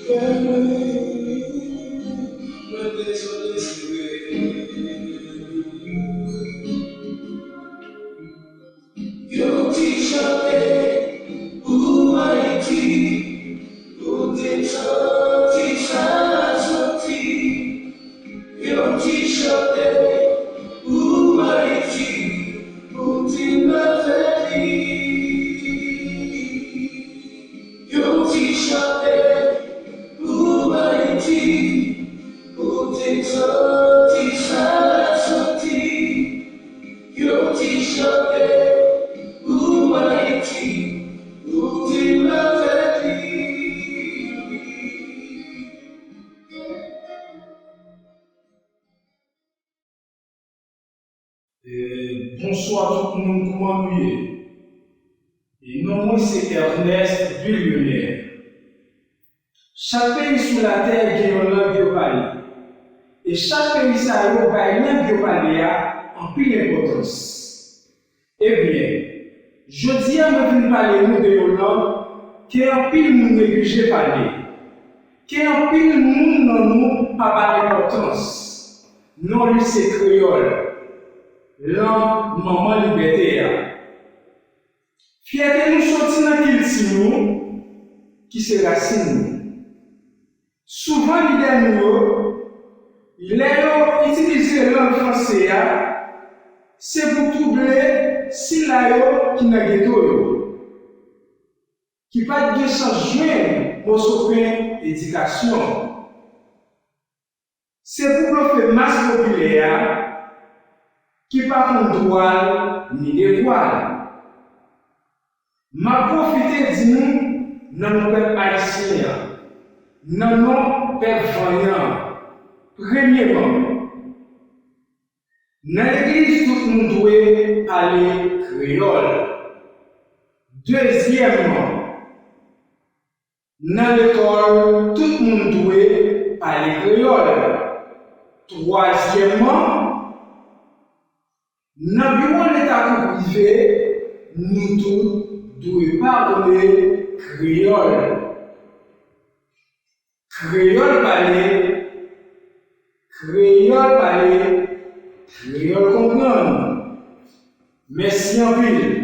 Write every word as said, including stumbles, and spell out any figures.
Mwen dezole, se vre. Yon ti chante pou Ayiti, pou te santi sa soti. Yon ti chante pou Ayiti, pou te leve li. Yon ti chante pou Ayiti, pou te santi sa soti. Yon ti chante pou Ayiti, pou te leve li. E, bonswa tout moun, kouman nou ye? E non mwen se Ernest Billionaire. Chak peyi sou latè gen yon lang yo pale. E chak peyi sa yo bay lang yo pale a anpil enpòtans. Ebyen, jodi a mwen vin pale nou de yon lang ke anpil moun neglije pale, ke anpil moun nan nou pa ba enpòtans. Non li se kreyòl, lang manman libète a. Fyète nou soti nan kilti nou, ki se rasin nou. Souvan lidè nou yo, lè yo itilize lang franse a, se pou twouble sila yo ki nan geto yo, ki pa t gen chans jwenn moso pen edikasyon. Se pou blofe mas popilè a ki pa konn dwa l ni devwa l. M ap pwofite di nou nan non pèp ayisyen an, nan non pèp vanyan an, premyeman, nan legliz tout moun dwe pale kreyòl. Dezyèmman, nan lekòl, tout moun dwe pale kreyòl. Twazyèmman, nan biwo leta kou prive, nou tout dwe pale kreyòl. Kreyòl pale, kreyòl pale, kreyòl konprann. Mèsi anpil.